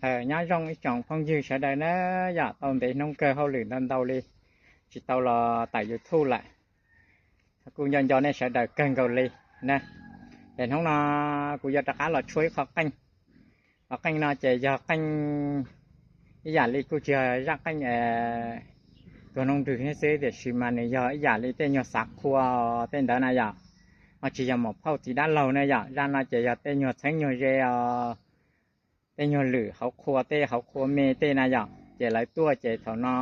Nyob zoo ib tsoom phooj ywg sawv daws na, yog tau ntev hnub kawg hauj lwm ntau ntau li tsis tau los tawm YouTube lawm. Kuj nco nco nej sawv daws kawg nkaus li na. Es hnub no kuv yuav rov qab los tshuab ib qho qeej. Qhov qeej no ces yog qeej ib yam li kuj tsis yog zaj qeej tuag noog rwg thiab xwb, tiam sis mas nws yog ib yam li tej nyuag xav qhua tej ntawd na yom. Ho tsis yog maum phauj txiv dab laug na yom. Zaj no ces yog tej nyuag txheeb nyuag ze os, tej nyuag lwm hauv qhua tej hauv qhua me tej na yom. Ces lawv tuaj ces thaum no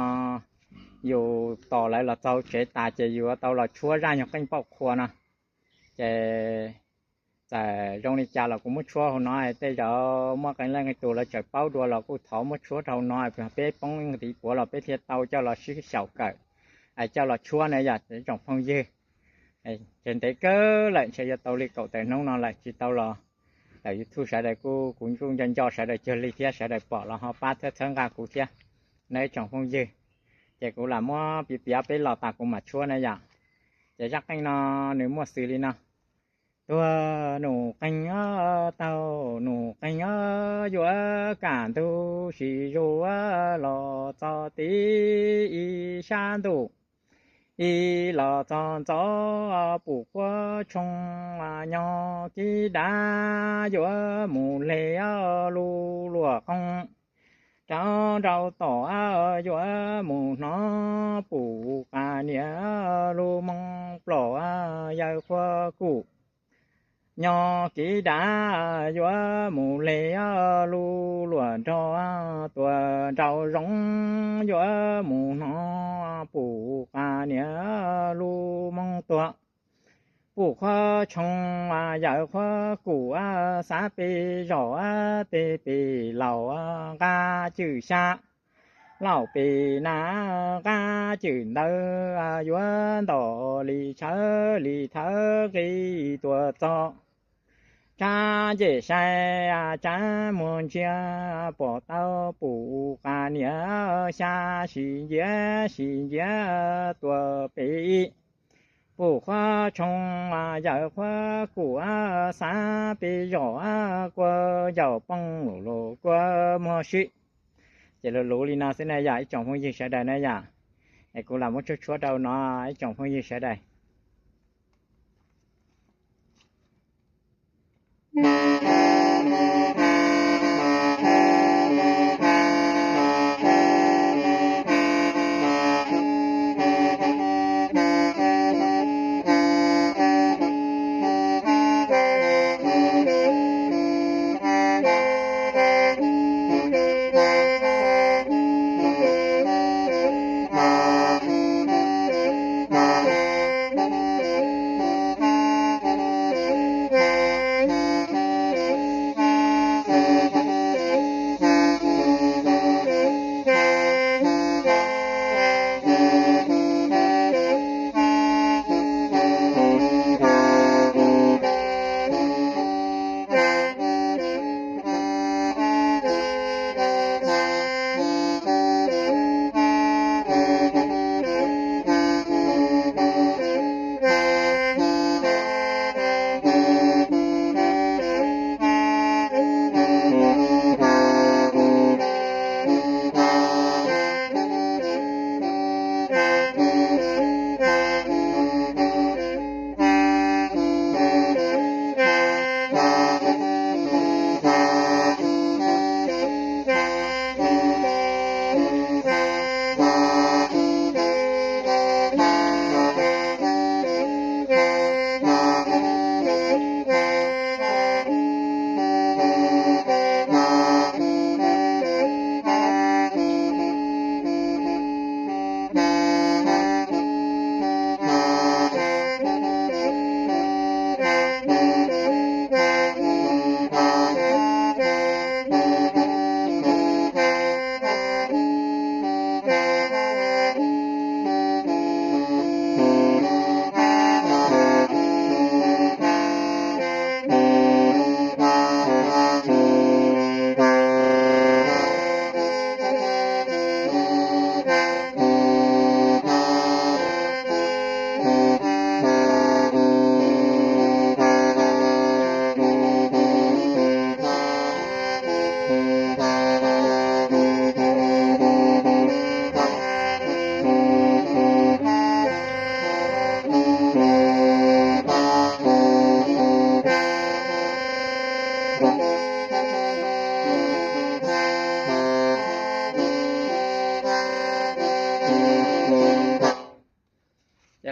yus tos lawv los txog tsev tas ces yus yuav tau los tshuab zaj nyuag qeej pauj qhua no. Ces txawm zoo li cas los kuv muab tshuab hauv no, tej zaum muaj qee leej qee tus lawv tseem paub dua los kuj thov muab tshuab rau hauv no, peb poob ntiv puav los peb thiaj tau coj los sib xyaum kawm, coj los tshuab na yom ib tsoom phooj ywg. Ces ntev kawg lawm, ntshe yuav tau li kaum tawm hnub no lawm tsis tau los tawm YouTube, sawv daws kuj, kuv kuj nco nco sawv daws cuag li thiab, sawv daws pom los ho pab txhawb txhawb nqa kuv thiab na ib tsoom phooj ywg. Ces kuv lam muab piav piav peb los tas kuv mam tshuab na yom. Ces zaj qeej no nws muaj xws li no. Tuag nus qeeg, taug nus qeeg, yuav kaj ntug sim zuj los txog tim ib sab ntuj. Ib los txog ntxov pum qhuab tshoo, nyob kib dav yuav mus hle lub luam qoo. Rau nrau tom yuav mus hnov pum qas niam lub moo plom yawg qhuab kum. Nyob kib dav yuav mus hle lub luam nrog tuaj nraum zoov, yuav mus hnov pum qas niam lub moo tuag. Pum qhuab tshoo yawg qhuab kum, xav pes zos tej pes laus nqa cwm xya, laus pes na nqa cwm ntawd, yuav ntom li tshawv li thawv nqis tuaj txog. Tsab ncej sai, tsab muag ntsia, pom tau pum qas niam xya, sim nciab sim nciab tuaj pem ib. Pum qhuab tshoo yawg qhuab kum, xav pes zos kua ncaus poob los kua muag sib. Ces luv luv li no xwb na yom ib tsoom phooj ywg sawv daws na yom. Es kuv lam muab tshuab tshuab rau no ib tsoom phooj ywg sawv daws.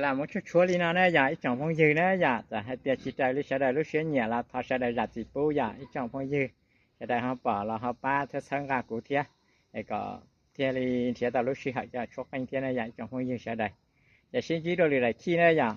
Lam muab tshuab tshuab li no na yog ib tsoom phooj ywg na yom, txawm hais tias tsis raws li sawv daws lub siab nyiam los thov sawv daws zam txim pub yom ib tsoom phooj ywg. Sawv daws ho pom los ho pab thiab txhawb nqa kuv thiab, es kom thiaj li nrhiav tau lub sij hawm coj tshuab qeej thiab na yom ib tsoom phooj ywg sawv daws. Ces sib ntsib dua lwm daim khij na yom.